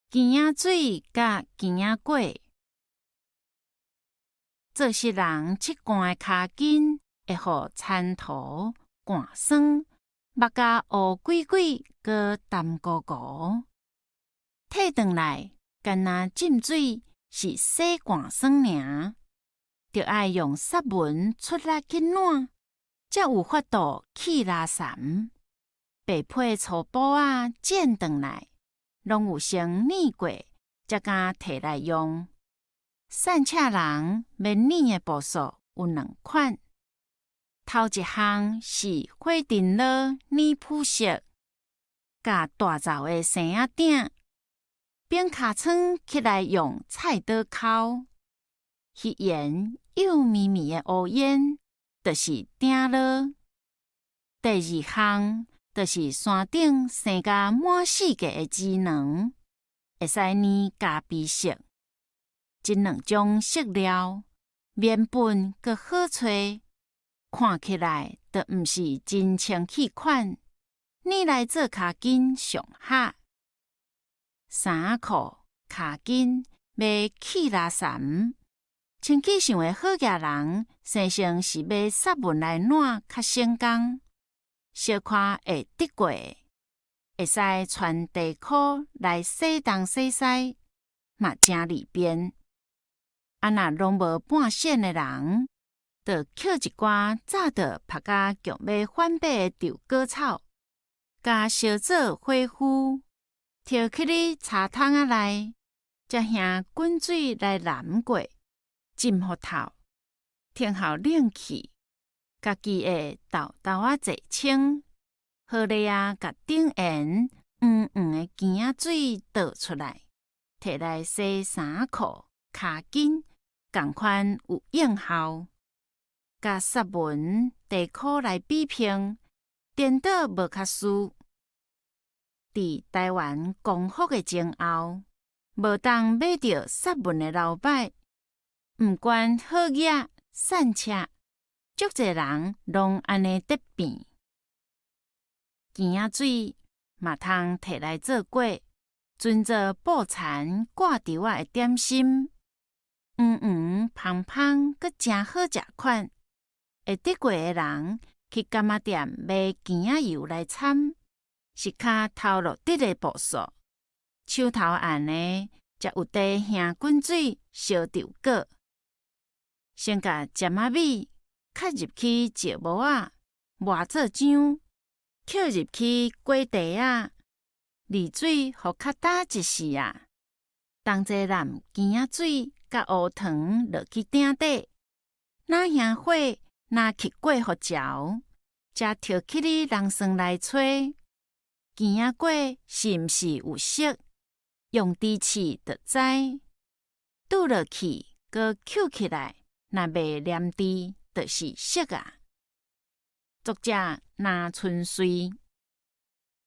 墘仔水佮墘仔粿，做穡人拭汗的跤巾會予田塗汗酸，目甲烏鬼鬼，閣澹糊糊。退轉來，干焦浸水是洗汗酸爾，著愛用雪文出力去攆，才有法度去垃圾。白皮粗布仔剪轉來，攏有先捻過，才敢提來用。散赤人欲捻的步數有兩款，頭一項是火電爐捻普色，共大灶的生仔鼎，反尻川起來用菜刀摳，彼煙幼綿綿的烏煙，就是鼎爐。第二項就是山頂生甲滿四界的枝卵，會使捻咖啡色。這兩種色料，麵粉閣好揣，看起來就毋是真清氣款，捻來做跤巾上合。衫仔褲、跤巾欲去垃圾，清氣想的好額人，生性是買雪文來攆較省工，小可會滴過，會使穿短褲來洗東洗西，嘛誠利便。啊，若攏無半線的人，就抾一寡早就曝甲強欲反白的稻稈草，共燒做火麩，提去咧柴桶仔內，才兄滾水來淋過，浸予透，停予冷去，家己會沓沓仔濟清，好咧仔共頂緣黃黃的墘仔水倒出來，提來洗衫褲、跤巾，仝款有應效。共雪文地箍來比拼，顛倒無較輸。佇臺灣光復的前後，無當買著雪文的流擺，毋管好額散赤，足濟人攏按呢咧變。墘仔水嘛通提來做粿，專做布田掛稻仔的點心，黃黃芳芳，閣誠好食款。會得過的人去柑仔店買墘仔油來摻，是較頭路直的步數。手頭絚的，才有得兄滾水燒稻粿。先共尖仔米較入去石磨仔磨做漿，扣入去果袋仔，濾水予較焦一絲仔，同齊湳墘仔水佮烏糖落去鼎底，若兄火，若去過予焦，才提起咧籠床來吹。墘仔粿是毋是有色？用豬試就知。拄落去，閣抾起來，若袂黏佇，就是熟矣。作者林春穗。